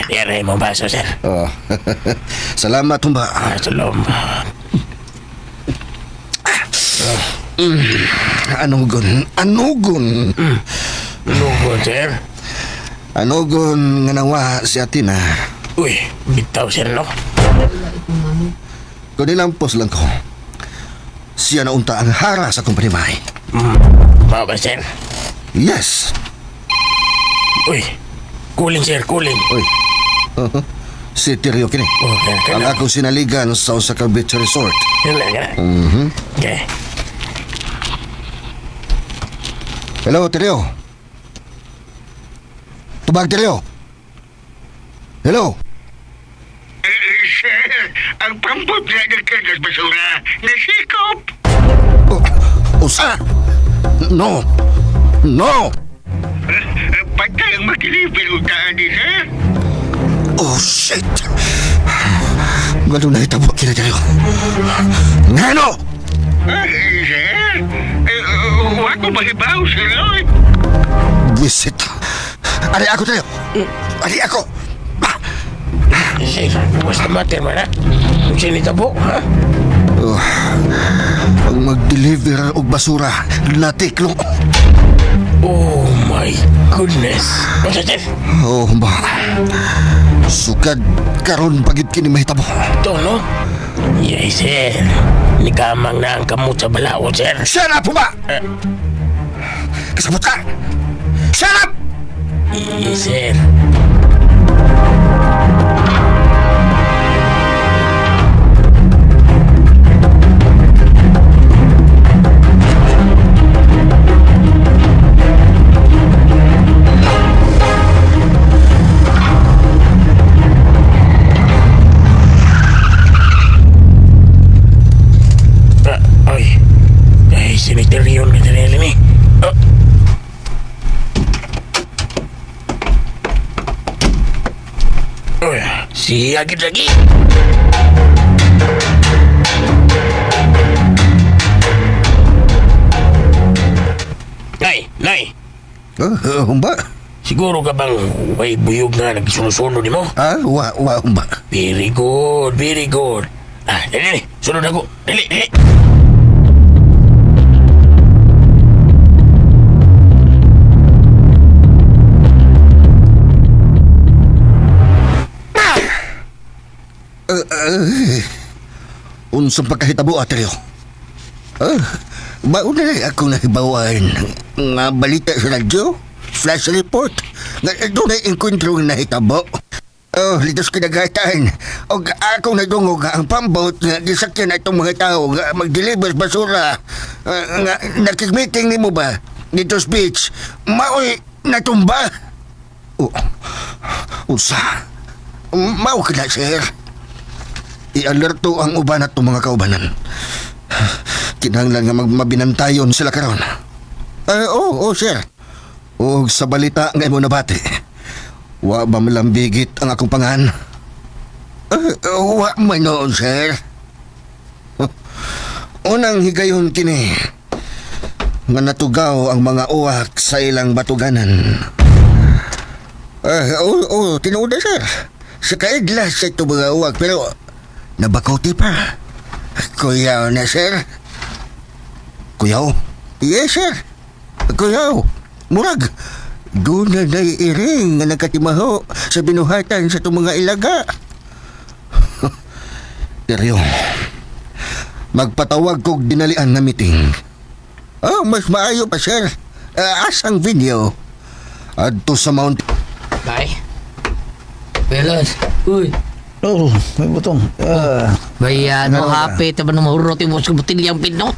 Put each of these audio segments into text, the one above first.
Yan ay mong baso, sir. Oh. Salamat, humba. Ah, sulom. Anugon, anugon. Lugon, sir. Anugon nga nawa si Atina. Uy, bitaw, sir, no? Kung nilampos lang ko, siya na unta ang hara sa akong panimay. Mao ba, sir? Yes. Uy, cooling, sir, cooling. Uy. Si Tirio kini. Oh, kaya, Ang kaya. akong sinaligan sa usa ka beach resort. Yan lang, kana. Okay. Hello, Tirio. Tubag, Tirio. Hello. Sir, ang pambot nga nagkargas basura, nasikop. Oh, usa. No. No. Patay ang mag-deliver untaan ni sir. Oh, shit. Ganun na itabo kina Tirio. Ngano? Sir, wa ko mahibaw, Sir Lloyd. Buisit. Ari ako, Tirio. Ari ako. Ah. Sir, what's the matter, man, ha? Kung sinitabo, ha? Oh, ang mag-deliver og basura, natiklong. Oh, my goodness. Ano, sir? Oh, ba. Sukad karon pagid kini mahitabo. Ito, no? Yes, sir. Nikamang na ang kamot sa balao, sir. Shut up, huma! Kasabot ka! Shut up! Yes, sir. Ah, ay, ay, siniteriyon ka dyan ni. Ah. Uy, si Agit lagi. Nay, nay, Humba? siguro ka bang way buyog na nagsunusuno ni mo? Ah, wa, wa, humba. Very good, very good. Ah, dali, dali, sunod ako. Dali, dali. Unsang pagkahitabo, Atreo? Ah, baon na ako nahibawan nga balita sa radyo, flash report, nga doon ay enkwentro nga nahitabo. Oh, litos kinagatan. Og akong nadungog nga ang pambot nga gisakyan na itong mga tao nga mag-deliver basura. Ah, nga nakig-meeting nimo ba? Dito sa beach. Maoy natumba. Oh, unsa? Mao ka na, sir. I-alerto ang uban at mga kaubanan. Kinahanglan nga magmabinantayon sila karon. Oo, oh, sir. O sa balita nga imo nabati. Wa ba malambigit ang akong pangan? Wa man noon, sir. Unang higayon kini nga natugaw ang mga uwak sa ilang batuganan. Oo, oh, tinuod na, sir. Sa kaidlas sa ito mga uwak, pero nabakuti pa. Kuyaw na, sir. Kuyaw? Yes, sir. Kuyaw. Murag, doon na naiiring nga nagkatimaho sa binuhatan sa itong mga ilaga. Teryo, magpatawag kog dinalian na meeting. Oh, mas maayo pa, sir. Asang video? Adto sa Mount. Bay. Pelos. Uy. Oh, may butong. Ah, Bay, ano, Ano ba? happy. Taba na mahurot yung boss ko butil yung pino.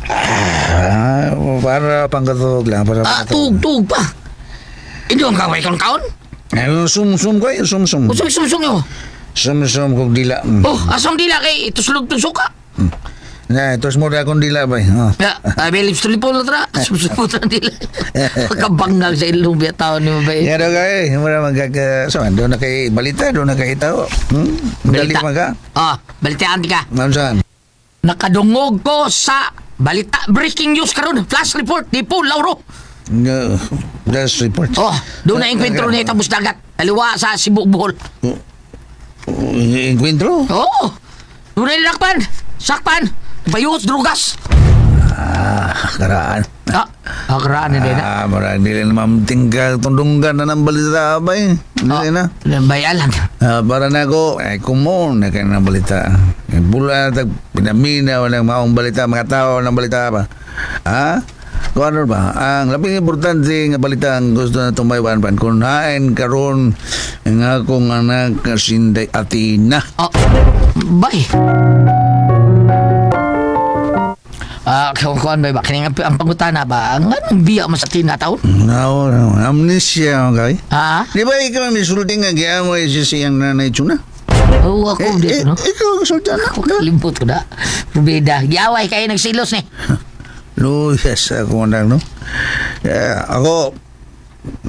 Para pangkatog lang. Para Ah, pangkatog. tug, tug pa. Ito ang kaway kang kaon? Ay, sum-sum ko eh, sum-sum. Usong sum-sum yo. Sum-sum kog dila. Oh, asong dila kay ituslog tong suka. Na, tos mo na akong dila ba? Oh. Ya, ay, lips to lipol na tra. Sum-sum tra dila. Pagkabangal sa ilong biya tao ni mo bay. Ya daw kay, mura magkaka so doon na kay balita, doon na kay tao. Dali man ka. Ah, balitaan ka. Ma'am saan? Nakadungog ko sa balita breaking news karon, flash report ni Paul Lauro. No, last report. Oh, doon na engkwentro ni Tabus Dagat. Kaliwa sa Cebu, Bohol. Enkwentro? Oo. Dunay lakpan. Sakpan. Bayot, drugas. Ah, karaan. Ah, karaan na din na. Ah, marang dili na mamtinggal tundunggan na ng balita bay. Dili na. Bayalan. Ah, para na ako, ay kumon na kayo ng balita. Ay, bula tag pinaminaw ng maong balita, mga tao ng balita ba. Ha? Kung ano ba? Ang labing importante nga balita ang gusto na tumaywan pan kung hain karon ang akong anak nga sinday Athena. Oh, bay. Ah, kung kuan bay ba kini ang, ang pangutana ba ang anong biya mo sa tinataon? No, no, amnesia okay. Ha? Di ba ikaw ang misulti nga giamoy siya siyang nanay Chuna? Oo, ako Eh, dito eh, no. ikaw ang sulti anak. Ako kalimpot ko na. Rubida, giaway kayo nagsilos ni. Luyas ako na, no? Yeah, ako,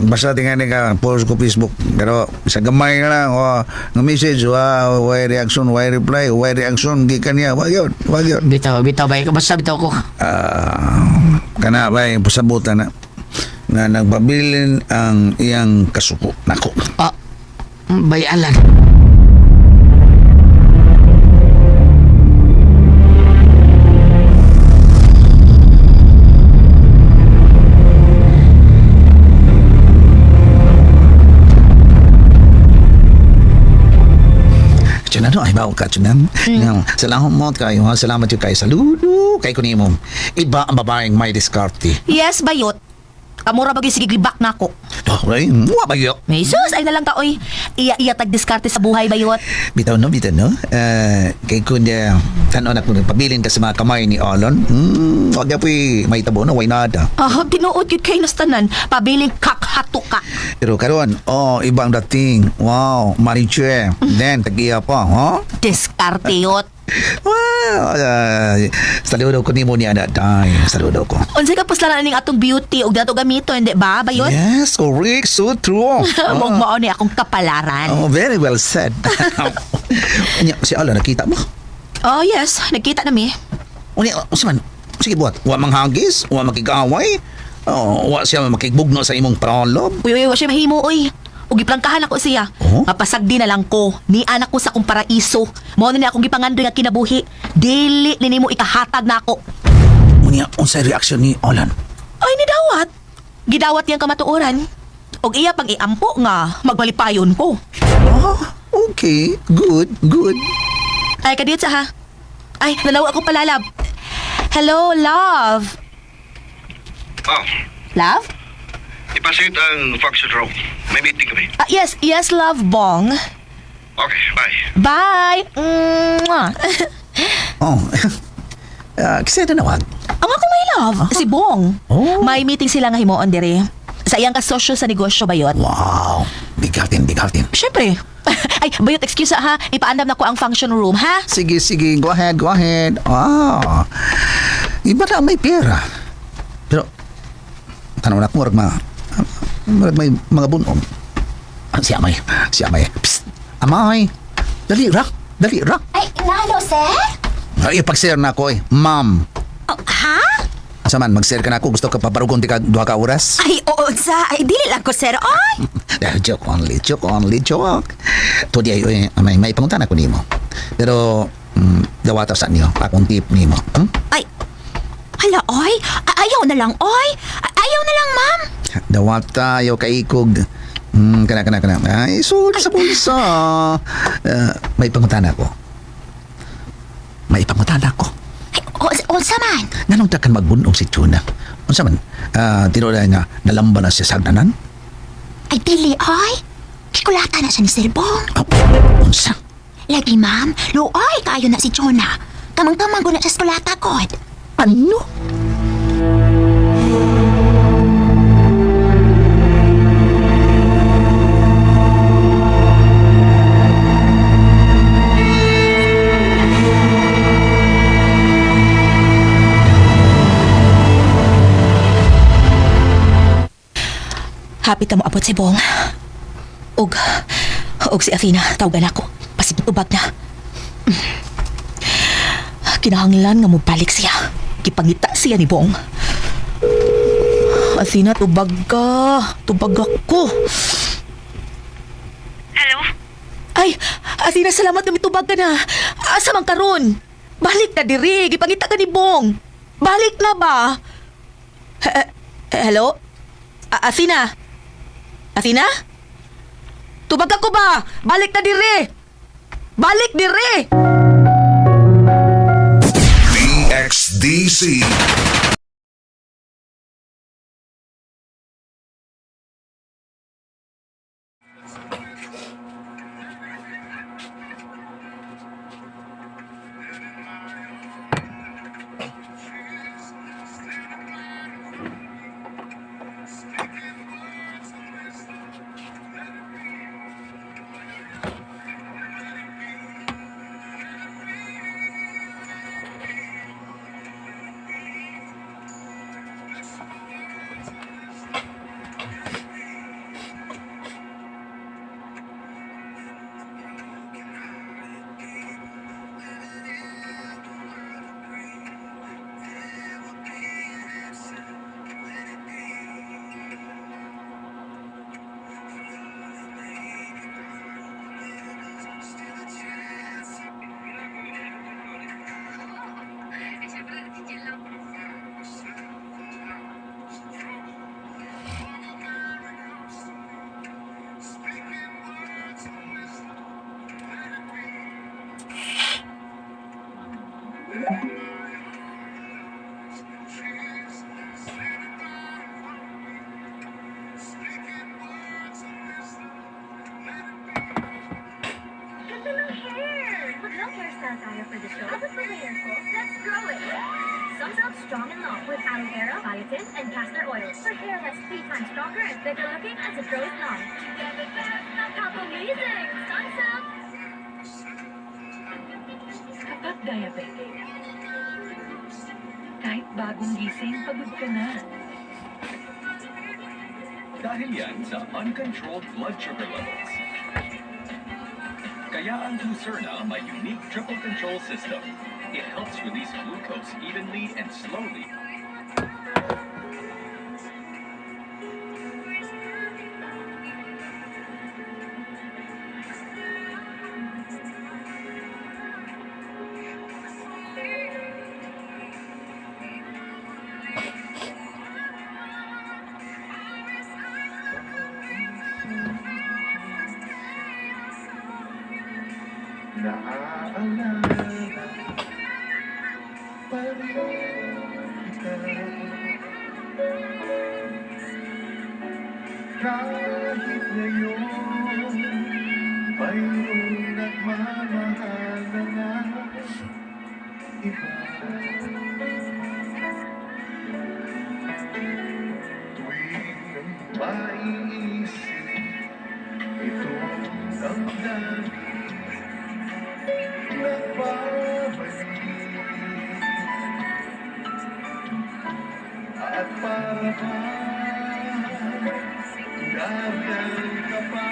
basta tingnan ka, post ko Facebook. Pero sa gamay na lang, oh, ng message, wa, why reaction, why reply, why reaction, gikan niya, wag yun, wag yun. Bitaw, bitaw bay, basta bitaw ko. Ah, kana ba, yung pasabutan na, na nagpabilin ang iyang kasuko. Nako. Ah, bayalan. Tsunan, ay bawo ka, Tsunan. Mm. Salamat kayo, ha? Salamat yung kayo. Saludo kay kunimo. Iba ang babaeng may diskarte. Yes, bayot. Kamura bagay sige glibak na ako. Okay, muwa ba yun? May sus, ay nalang ka, oy. Iya-iya tag diskarte sa buhay, bayot. Bitaw no, bitaw no. Kay kunya, tanaw na kung pabilin ka sa mga kamay ni Alon. Wag na po'y may tabo no, why nada. Ah, tinuod gyud kay nastanan. Pabiling kakhato ka. Pero karon, oh, ibang dating. Wow, Mariche. Then, tagiya pa, huh? Diskarte yot. Wow, saludo ko nimo niya na day. Saludo ko. Unsay ka puslaran ning atong beauty ug dato gamiton, di ba, bayot? Yes, correct. So true. Mog mao ni akong kapalaran. Oh, very well said. Unya, si Alon, nakita mo? Oh, yes, nagkita na mi. Unya, unsa man? Sige buhat, wa manghagis, wa makigaway. Oh, wa siya makigbugno sa imong prolob. Uy, uy, wa siya mahimo, uy. Ug giplangkahan ako siya. Oh? Mapasagdi na lang ko. Ni anak ko sa akong paraiso. Mao na ni akong gipangandoy nga kinabuhi. Dili ni nimo ikahatag nako. Unya, unsay reaksyon ni Olan? Ay, nidawat. Gidawat niyang kamatuoran. Og iya pang iampo nga magbalipayon ko. Oh, okay. Good, good. Ay, kadiyot sa ha. Ay, nanaw ako palalab. Hello, love. Oh, Love? ipasit ang function room. May meeting kami. Ah, yes, yes, love, Bong. Okay, bye. Bye! Mwah. Oh. Kasi na nawag. Ang ako may love, si Bong. Oh. May meeting sila nga himuon dire. Sa iyang kasosyo sa negosyo bayot. Wow. Bigatin, bigatin. Siyempre. Ay, bayot, excuse ha. Ipaandam na ko ang function room, ha? Sige, sige. Go ahead, go ahead. Ah. Iba na may pera. Pero, tanaw na ako, murag mga, murag may mga bunog. Ah, si Amay. Si Amay. Psst! Amay! Dali ra! Dali ra! Ay, nalo, sir? Ay, pag-share na ako eh. Ma'am. Oh, ha? Asa man, mag-share ka na ako. Gusto ka paparugon di ka duha ka oras? Ay, oo, sa. Ay, dili lang ko, sir. Ay! Joke only, joke only, joke. Tudi ay, may panguntan ako nimo. Pero, dawata sa niyo, akong tip nimo. Hmm? Ay, hala, oy. Ayaw na lang, oy. Ayaw na lang, ma'am. Dawata, ayaw kaikog. Kana, kana, kana. Ay, sul sa bulsa. May panguntan ako. May panguntan ako. Ay, unsa man? Nganong takan magbunog si Tuna? Unsa man, tinuod nga, nalamba na siya sa hagdanan? Ay, dili, oy. Kikulata na siya ni Sir Bong. Oh, unsa? Lagi, ma'am. Luoy, kayo na si Jonah. Kamang-kamang ko na siya sa kulata, god. Ano? Happy ta mo abot si Bong. Og si Athena, tawagan ako. Pasig tubag na. Kinahanglan nga mobalik siya. Gipangita siya ni Bong. Athena, tubag ka. Tubag ako. Hello? Ay, Athena, salamat na mitubag ka na. Asa man karon? Balik na diri, gipangita ka ni Bong. Balik na ba? Hello? Athena? Athena? Tubag ako ba? Balik na diri. Balik diri. DXDC. Ganda ng hair! Mag-long hairstyle tayo for the show. Abot ba hair ko? Let's grow it! Sunsilk Strong and Long with aloe vera, biotin, and castor oil. For hair that's 3 times stronger and thicker looking as it grows long. How amazing! Sunsilk! Kapag diabetic, kahit bagong gising, pagod ka na. Dahil yan sa uncontrolled blood sugar levels. Kaya ang Glucerna may unique triple control system. It helps release glucose evenly and slowly. Naaalala pa rin kita. Kahit ngayon mayroon nagmamahal na nga iba. Tuwing maiisip itong damdamin, nagbabalik at para bang nariyan ka pa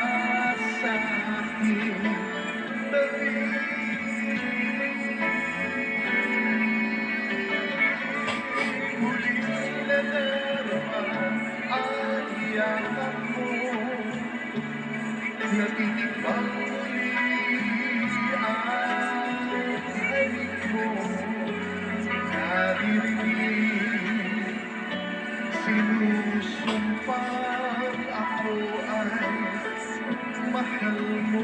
sa aking tabi. Muling nadarama ang yakap mo. Natitikman muli ang halik mo. Naririnig, sinusumpang ako ay mahal mo.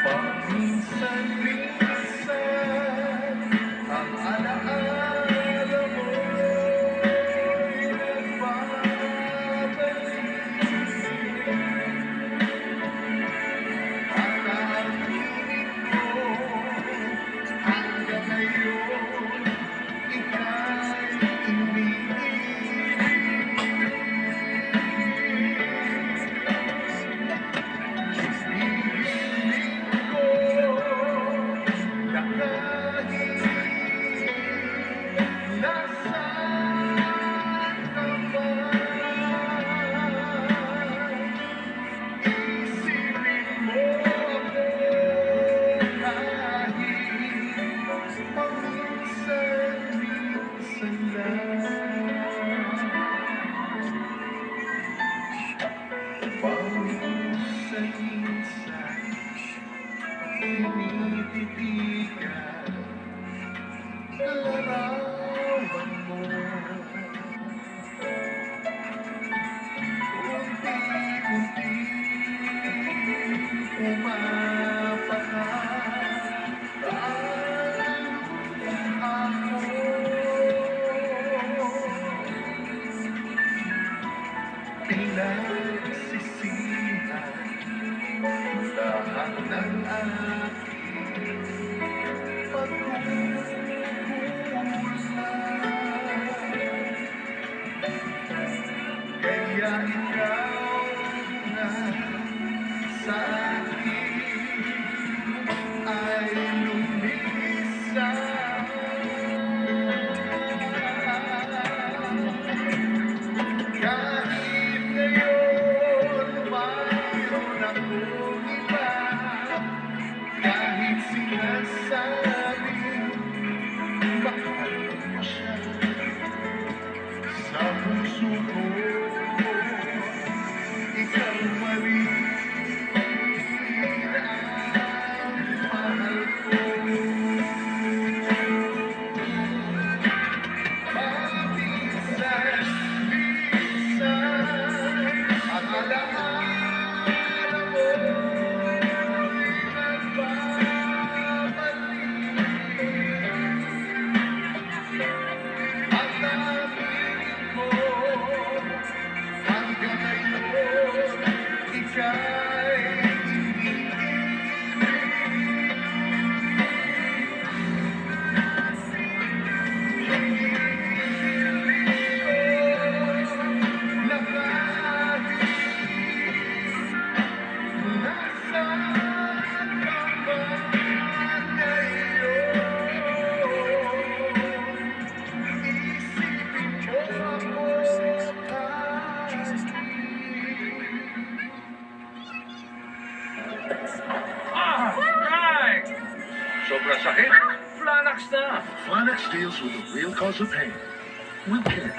Paminsan-minsan, ang alaala mo'y nagbabalik. At aaminin ko, hanggang ngayon, ika'y iniibig. Tinititigan larawan mo. Unti-unti pumapaka ang luha ko. Pinagsisihan lahat ng aking pagkukulang. Kaya ikaw na sa akin ay lumisan. Kahit ngayon mayroon akong iba, kahit sinasabi mahal ko siya, sa puso ko ikaw pa rin ang mahal ko. Paminsan-minsan ang alaala mo'y nagbabalik. At aminin ko, hanggang ngayon, ika'y iniibig. Hinihiling ko na kahit nasaan ka man ngayon, isipin mo ako palagi. Ah! Right! Sobra sakit? Flanax na! Flanax deals with the real cause of pain. With care.